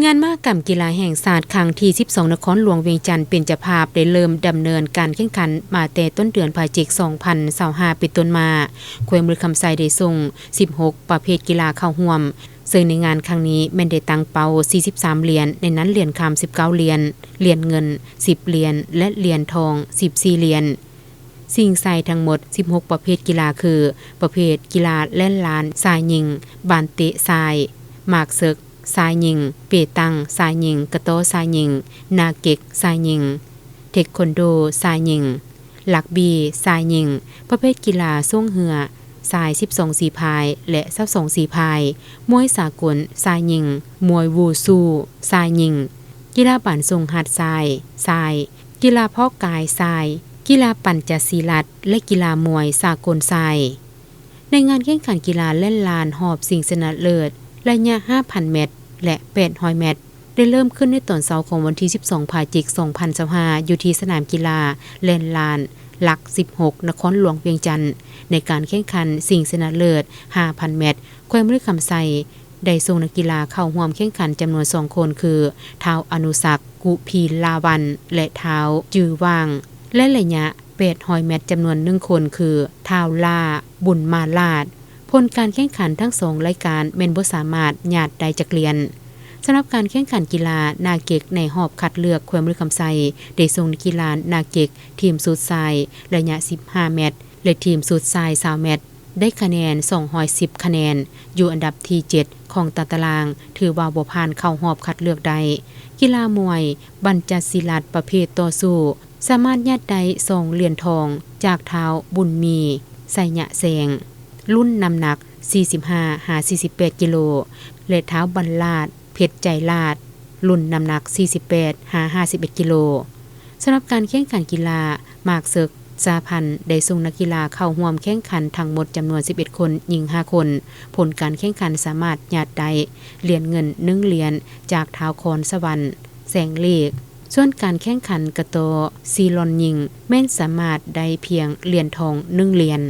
ງານມະຫະກຳກິລາແຫ່ງຊາດຄັ້ງທີສິບສອງ ນະຄອນຫຼວງວຽງຈັນເປັນເຈົ້າພາບ ໄດ້ເລີ່ມດຳເນີນການແຂ່ງຂັນມາແຕ່ຕົ້ນເດືອນພະຈິກ ສອງພັນຊາວຫ້າ ເປັນຕົ້ນມາ. ແຂວງບໍລິຄຳໄຊໄດ້ສົ່ງສິບຫົກປະເພດກິລາເຂົ້າຮ່ວມ, ເຊິ່ງໃນງານຄັ້ງນີ້ແມ່ນໄດ້ຕັ້ງເປົ້າສີ່ສິບສາມຫຼຽນ, ໃນນັ້ນຫຼຽນຄຳສິບເກົ້າຫຼຽນ, ຫຼຽນເງິນສິບຫຼຽນ ແລະ ຫຼຽນທອງສິບສີ່ຫຼຽນ. ຊິງໄຊທັງໝົດສິບຫົກປະເພດກິລາຄື ປະເພດກິລາແລ່ນລານຊາຍຍິງ, ບານເຕະຊາຍ, ໝາກເສິກຊາຍຍິງ, ເປຕັງຊາຍຍິງ, ກະຕໍ້ຊາຍຍິງ, ນາເກັກຊາຍຍິງ, ເທກຄອນໂດຊາຍຍິງ, ລັກບີຊາຍຍິງ, ປະເພດກິລາໂສ້ງເຮືອຊາຍສິບສອງສີພາຍ ແລະ ຊາວສອງສີພາຍ, ມວຍສາກົນຊາຍຍິງ, ມວຍວູຊູຊາຍຍິງ, ກິລາບານສົ່ງຮັດຊາຍ, ຊາຍ, ກິລາເພາະກາຍຊາຍ, ກິລາປັນຈະສີລັດ ແລະ ກິລາມວຍສາກົນຊາຍ. ໃນງານແຂ່ງຂັນກິລາແລ່ນລານຮອບຊິງຊະນະເລີດ ໄລຍະຫ້າພັນແມັດ ແລະ ແປດຮ້ອຍແມັດ ໄດ້ເລີ່ມຂຶ້ນໃນຕອນເຊົ້າຂອງວັນທີສິບສອງ ພະຈິກ ສອງພັນຊາວຫ້າ ຢູ່ທີ່ສະໜາມກິລາແລ່ນລານຫຼັກສິບຫົກ ນະຄອນຫຼວງວຽງຈັນ. ໃນການແຂ່ງຂັນຊິງຊະນະເລີດຫ້າພັນແມັດ ແຂວງບໍລິຄຳໄຊ ໄດ້ສົ່ງນັກກິລາເຂົ້າຮ່ວມແຂ່ງຂັນຈຳນວນສອງຄົນ ຄື ທ້າວ ອະນຸສັກ ກຸພີລາວັນ ແລະ ທ້າວ ຈື່ຫວ່າງ ແລະ ໄລຍະແປດຮ້ອຍແມັດ ຈຳນວນໜຶ່ງຄົນ ຄື ທ້າວ ຫຼ້າ ບຸນມາລາດ. ຜົນການແຂ່ງຂັນທັງສອງລາຍການແມ່ນບໍ່ສາມາດຍາດໄດ້ຈັກຫຼຽນ. ສຳລັບການແຂ່ງຂັນກິລາໜ້າເກັກໃນຮອບຄັດເລືອກ ແຂວງບໍລິຄຳໄຊ ໄດ້ສົ່ງນັກກິລາໜ້າເກັກ ທີມຊຸດຊາຍໄລຍະສິບຫ້າແມັດ ແລະ ທີມຊຸດຊາຍຊາວແມັດ ໄດ້ຄະແນນສອງຮ້ອຍສິບຄະແນນ, ຢູ່ອັນດັບທີເຈັດຂອງຕາຕະລາງ, ຖືວ່າບໍ່ຜ່ານເຂົ້າຮອບຄັດເລືອກໄດ້. ກິລາມວຍບັນຈັດສີລັດປະເພດຕໍ່ສູ້ ສາມາດຍາດໄດ້ສອງຫຼຽນທອງຈາກທ້າວ ບຸນມີ ໄຊຍະແສງ, ລຸ້ນນ້ຳໜັກສີ່ສິບຫ້າຫາສີ່ສິບແປດກິໂລ ແລະ ທ້າວ ບັນລາດ ເພັດໃຈລາດ, ລຸ້ນນ້ຳໜັກສີ່ສິບແປດຫາຫ້າສິບເອັດກິໂລ. ສຳລັບການແຂ່ງຂັນກິລາໝາກເສິກສະຫະພັນ ໄດ້ສົ່ງນັກກິລາເຂົ້າຮ່ວມແຂ່ງຂັນທັງໝົດຈຳນວນສິບເອັດຄົນ, ຍິງຫ້າຄົນ. ຜົນການແຂ່ງຂັນສາມາດຍາດໄດ້ຫຼຽນເງິນໜຶ່ງຫຼຽນຈາກທ້າວຄອນສະຫວັນ ແສງເລກ. ສ່ວນການແຂ່ງຂັນກະຕໍ້ຊີລອນຍິງ ແມ່ນສາມາດໄດ້ພຽງຫຼຽນທອງໜຶ່ງຫຼຽນ.